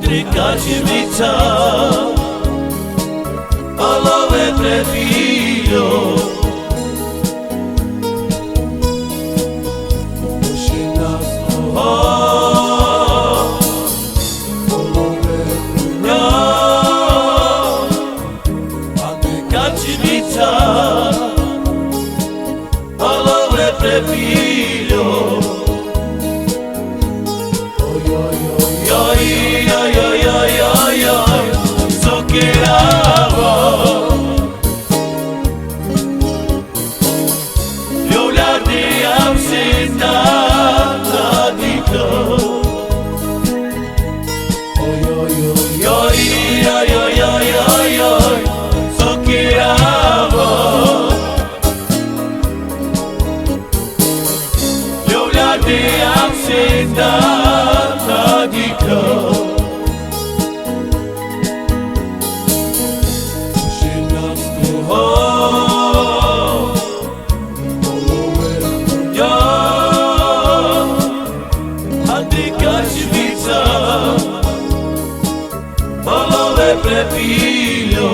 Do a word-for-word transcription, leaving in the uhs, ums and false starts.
Tri kaçmica, olo ve prepiljo. Ošenas to ho, olo ve prepiljo. Ande kaçmica, olo ve prepiljo. Oj, oj, oj, so kerava. Ljovlja te apsenda na dikha. Oj, oj, oj, so kerava. Ljovlja te apsenda na dikha. Ošenas to ho, olo ve prepiljo. Ande kaçmica, olo ve prepiljo.